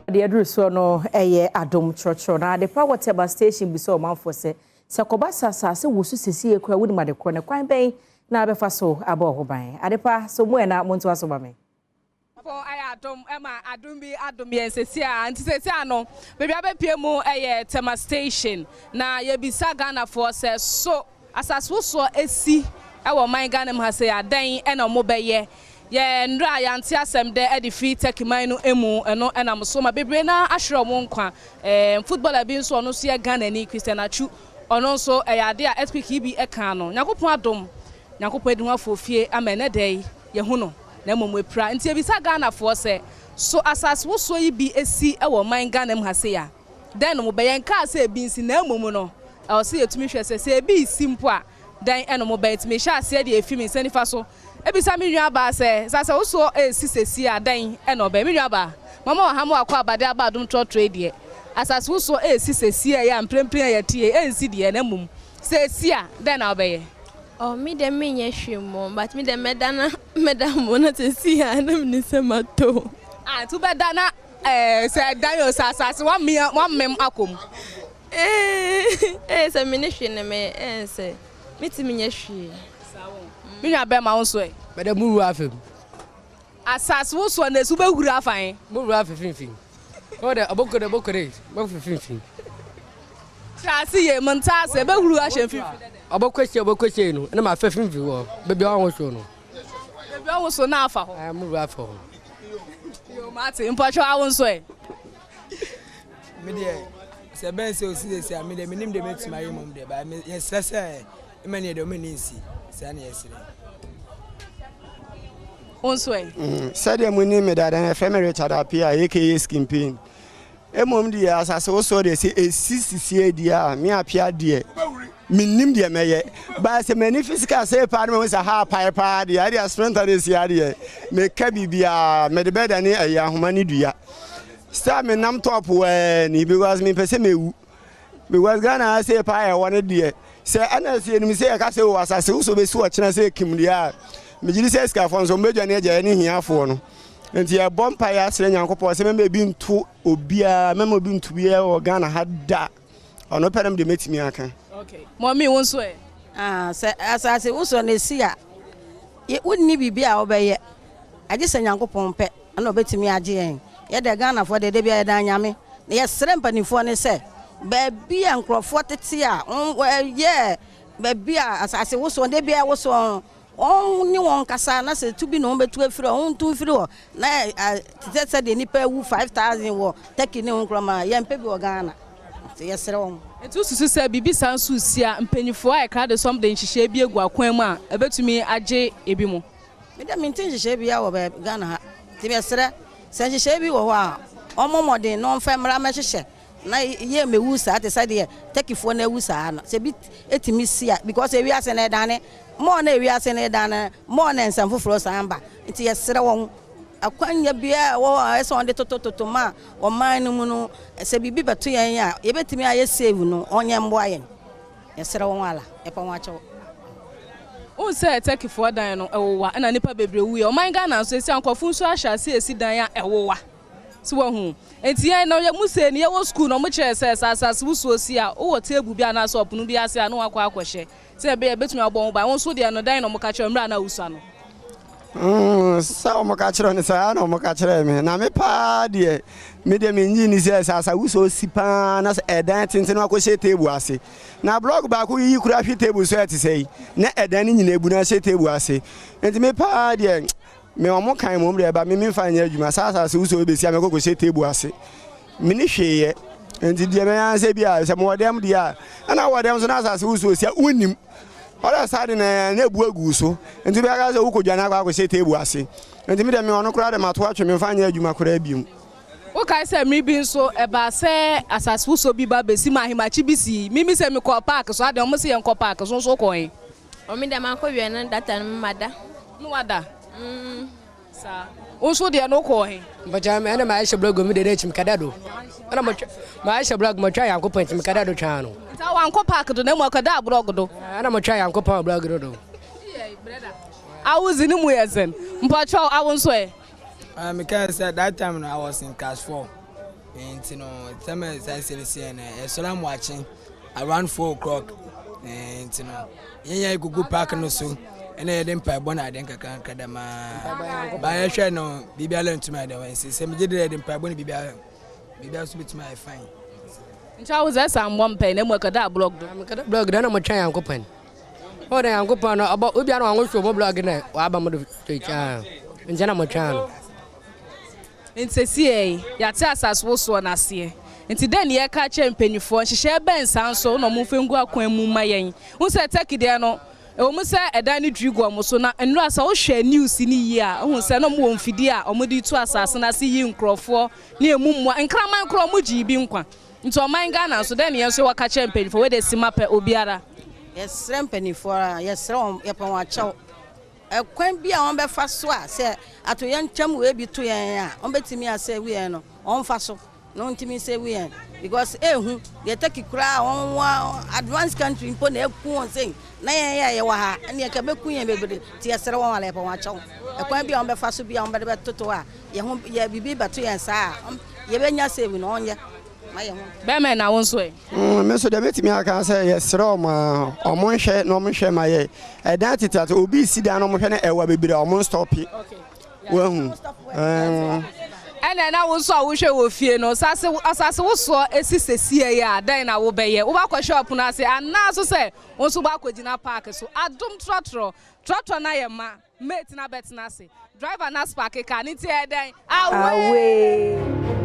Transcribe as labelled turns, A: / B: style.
A: Deɛ aduru soɔ no yɛ adom trɔtrɔ na adepa wɔ Tema station bisa ɔmanfoɔ sɛ, sɛ kɔba sɛ asase woso sesie koraa wonim adekorɔ no kwan bɛn na abɛfa so abɔ ho ban? Adepa, so mu ɛ na montoa so ma me.
B: Fo ayɛ adom ma adom bi adom yɛn sesie a nti sesie a no baabi abɛpie mu yɛ Tema station na yɛbisa Ghanafoɔ sɛ so asase wosoɔ esi wɔ ɔman Ghana mu ha sei a dɛn na ɔmo bɛyɛ. Yɛ nnora a yɛante asɛm dɛ de firi Turkey man no mu no nam so ma bebree no ara ahwere wɔn nkwa. Ɛɛm footballer bi nso a ɔno nso yɛ Ghanani, Christian Atsu, ɔno nso ɛyɛ adeɛ a earthquake yi bi kaa no. Nyankopɔn adom, Nyankopɔn adi ho afoofie ama ɛnnɛ da yi yɛahu no na mmom wapira. Nti yɛbisa Ghanafoɔ sɛ, so asase wosoɔ yi bi si wɔ ɔman Ghana mu ha sei a, dɛn na wɔbɛyɛ? Yɛnkaa sɛ ebi nsi na mmom no ɛwɔ sɛ yɛtumi hwɛ sɛ, sɛ ebi resi mpo a, dɛn na wɔbɛyɛ? Nti mehyɛ aseɛ deɛ ɛfiri me nsa nifa so Ebisa me nuabaa sɛ, Sɛ asɛ wo soɔ resi sesie a, dɛn na ɔbɛyɛ? Me nuabaa, mama wɔ ha ma wakɔ abade aba adom trɔtrɔ yi deɛ, asase wo soɔ resi sesie a ɛyɛ a mprempren a yɛte yi, ɛnsi deɛ, na mmom sɛ ɛsi a, dɛn na wobɛyɛ?
C: Oh, me deɛ menyɛ hwee mmom, but me deɛ mɛda na mɛda mmom na sesie a na menim sɛ matɔ o.
B: Ah, nti wobɛda na eh, sɛ ɛdan o, sɛ asase woamea, woamem akɔ mu?
C: Eh, eh, sɛ mene hwee na me, eh, sɛ metumi nyɛ hwee.
B: Me nua bɛrima wo nso ɛ?
D: Mɛdɛ mo wura afa mu.
B: Asase wo soɔ na esu bɛhuri afa he?
D: Mo wura afa finfin. Mo dɛ ɔbɔkɔ dɛ ɔbɔkɔ dɛ mo afa finfin.
B: Kyerɛ ase yie, mo nte ase, ɛbɛhuru ahyɛ mfimfini dɛ dɛ.
D: Ɔbɔkɔ sei ɔbɔkɔ sei no na ma afa finfin hɔ baabi a ɔho so no.
B: Baabi a ɔho so na afa hɔ.
D: Ɛɛ mo wura afa hɔ.
B: Yoo mate, mpɔkyɛw awo nso ɛ?
E: Me deɛ sɛ ɛbɛn sɛ osi sɛsi a me deɛ menim deɛ mɛtumi ayɛ mmom deɛ ba yɛsrɛ sɛ Mma neɛ deɛ ɔma ani nsi, saa na yɛsrɛ.
B: Wo nso ɛ?
F: Sɛdeɛ monim me dada no, yɛfrɛ me Richard Appiah aka Skin Pain. Mmom deɛ asase wosoɔ deɛ sɛ ɛsi sisie deɛ a, me Appiah deɛ mennim deɛ mɛyɛ. But sɛ m'ani fi sika sei paa na mahu sɛ ha apae paa deɛ, ɛdeɛ sprinter no ɛsi ha deɛ, meka biribiara, mede bɛdane ɛyɛ ahoma ne dua. Sɛ menam top waa ni because mempɛ sɛ mɛwu. Because Ghana ha sei paa yɛwɔ no deɛ sɛ ɛna sɛ yɛnim sɛ yɛka sɛ o asase wo so bɛsi ɔkyena sɛ kim deɛ a megye di sɛ sikafoɔ nso wɔbɛdwane agya yɛne hiafoɔ no nti yɛbɔ mpa yɛ asrɛ Nyankopɔn sɛ mɛma ebi nto obiara mɛma obi nto biara wɔ Ghana ha da ɔno pɛ na mede mɛtumi aka.
B: Okay. Mɔmi wo nso ɛ?
G: Ah, sɛ asase wosɔ na esi a, wonni biribi a wobɛyɛ. Agye sɛ Nyankopɔn pɛ. na ɔbɛtumi agye yɛn. Yɛ deɛ Ghanafoɔ deɛ da biara yɛdan Nyame. Na yɛsrɛ mpanimfoɔ no sɛ baabi a nkurɔfoɔ tete a wɔyɛ baabi a asase wosoɔ da biara wosoɔ no wɔn ne wɔn kasa na sɛ tu bi na wɔn bɛtu afiri hɔ wɔn ntu mfiri hɔ na te sɛ sɛdeɛ nnipa awu 5000 wɔ Turkey ne ho nkorɔ ma yɛmpɛ bi wɔ Ghana nti yɛsrɛ wɔn.
B: Nti wosusu sɛ biribi saa nso resi a mpanyinfoɔ a ɛkra de sɔm de nhyehyɛe bi agu akwan mu a ɛbɛtumi agye ebinom?
G: Me deɛ mente nhyehyɛe biara wɔ baabi Ghana ha nti mesrɛ sɛ nhyehyɛe bi wɔ hɔ a wɔmmɔ mmɔden na wɔmfa mmra mmɛhyehyɛ na yɛ mmɛwu saa te sɛ deɛ Turkeyfoɔ no awu saa no sɛ bi tumi si a because ewiase no ɛdane more na ewiase no ɛdane more na nsɛm foforɔ san ba nti yɛsrɛ wɔn akwanya biara ɛwɔ hɔ a ɛsɛ wɔn de totototo ma ɔman no mu no sɛ biribi bɛto yɛn a yɛbɛtumi ayɛ save no wɔnyɛ mmoa yɛn. Yɛsrɛ wɔn ara, yɛpa wɔn akyɛw.
B: Wohu sɛ Turkeyfoɔ dan no ɛwowa ɛna nnipa bebree wuiɛ. Ɔman Ghana nso ɛsi a nkurɔfo nso ahyɛ aseɛ ɛsi dan a ɛwowa. So wahu? Nti yɛn no yɛ mu sei no yɛwɔ school no wɔn kyerɛɛ sɛ sɛ asase wosoɔ si a wowɔ table bi anaasɛ ɔpono bi ase a na wakɔ akɔhyɛ sɛdeɛ ɛbɛyɛ a ɛbɛtumi abɔ ho ban. Wo nso deɛ no dɛn na wɔka kyerɛ wo mmerɛ a na wosua no?
F: Mm, sɛ wɔka kyerɛ no saa na wɔka kyerɛɛ me. Na me paa deɛ, me deɛ mennye nni sɛ sɛ asawuso si paa na sɛ ɛdan tenten no akɔhyɛ table ase. Na blɔk baako yiyi koraa hwe table so a ɛte sɛ yi, na ɛdan no nyinaa abu na ahyɛ table ase. Nti me paa deɛ, me wɔn kan mmom deɛ ɛba me memfa nyɛ adwuma. Sɛ asase wuso bɛsi a mɛkɔ kɔhyɛ table ase. Menni hwee yɛ. Nti deɛ mɛyɛ ara sɛ bi a sɛ mewɔ dɛm deɛ a, ɛna wɔ dɛm so na asase wuso si a wonnim. Ɔda saa de na na ebu agu wo so. Nti wobɛka sɛ wokɔdwane akɔ akɔhyɛ table ase. Nti me deɛ me ɔno koraa de mato atwe memfa nyɛ adwuma koraa biom.
B: Wokae sɛ mmere bi nso ɛbaa sɛ asase wosow bi ba besi ma ahemakye bi sii. Mimi sɛ mekɔɔ park so, adɛn wɔn se yɛnkɔ park so, wo nso wokɔɔ he?
C: Oh me deɛ mankɔ wia no data no mada.
B: Ne wada? Saa. Wo nso deɛ no wokɔɔ he?
D: Mpakyɛ me ɛna mayɛ hyɛ blog mi de n'akyi mekada do. Ɛna motwa mayɛ hyɛ blog motwa Nyankopɔn nti mekada do twaa no.
B: Nti wankɔ park do na mmom ɔkɔdaa blog do.
D: Ɛna motwa Nyankopɔn blog no do.
B: Awodzi no mu yɛ dzen. Mpakyɛw awo nso ɛ?
E: Mekae sɛ that time no I was in class 4. Nti no sɛ saa nsɛm si yɛn no yɛsɔre amoakye around 4 o'clock. Nti no yɛn yɛ gugu park no so ɛna yɛde mpaebɔ na ade nkakra nkra dɛm aa ba yɛhwɛ no biribiara ntumi ayɛ dɛm. Nti sɛ megye de yɛde mpaebɔ no biribiara biribiara nso bɛtumi ayɛ fine.
B: Nti awo sɛ ɛsa mmɔ mpae na mu ɛkɔda block do.
D: Mekɛda block do na motwɛn Nyankopɔn. Ɔwɔ dɛ Nyankopɔn no ɔbɔ obiara wanwohwɛ mo block na waba mo do straight a nkyɛ na motwɛn no.
B: Nti seesei yɛate asase wosoɔ no aseɛ. Nti dɛn ne yɛka kyerɛ mpanyinfoɔ? Nhyehyɛe bɛn saa nso na ɔmo mfa ngu akwan mu ma yɛn? Wohu sɛ Turkey deɛ no, ɛwɔ mu sɛ ɛdan no dwiri gu ɔmo so, na nnora sɛ wohwɛ news no yie a, wohu sɛ na ɔmo wɔ mfidie a ɔmo de tu asase no ase yi nkurɔfoɔ ne emu mmoa. Nkraman koraa ɔmo gyee bi nkwa. Nti ɔman Ghana nso, dɛn ne yɛn nso yɛwɔ ka kyerɛ mpanyinfoɔ? Wei de sima pɛ obiara.
G: Yɛsrɛ mpanimfoɔ a, yɛsrɛ wɔn, yɛpɛ wɔn akyɛw. Ɛkwan bi a wɔn bɛfa so a sɛ atoyɛnkyɛm wei bi to yɛn a, wɔn bɛtumi asɛ yɛn no, wɔn so na wɔntumi sɛ yɛn, because ehu deɛ Turkey koraa, wɔn wɔ advanced country mpo na eku wɔn sɛn na yɛn yɛ yɛwɔ ha ɛne yɛka bɛku yɛn bebree. Ti yɛsrɛ wɔn ala, yɛpɛ wɔn akyɛw, ɛkwan bi a wɔn bɛfa so bi a wɔn bɛde bɛtoto a yɛn ho yɛ biribi bɛto yɛn saa a, yɛbɛnya save no, wɔnyɛ ma yɛn ho.
B: Bɛrima, na wo nso ɛ?
F: Me nso deɛ mɛtumi aka sɛ yɛsrɛ ɔmo a ɔmo nhwɛ na ɔmo nhwɛ ma yɛ ɛdan tete ate obi si dan na ɔmo hwɛ no ɛwa bebree a ɔmo nstop wahu.
B: Ɛna na wo nso a wohwɛ wɔ fie no, asase wosoɔ esi sesie yi a, dɛn na wobɛyɛ? Wobɛakɔhwɛ ɔpono ase anaa so sɛ wo nso wobɛakɔgyina park so? Adom trɔtrɔ trɔtrɔ na yɛ ma mate na bɛtena ase, driver na spark car ne ti yɛ dɛn? Away.
A: Away.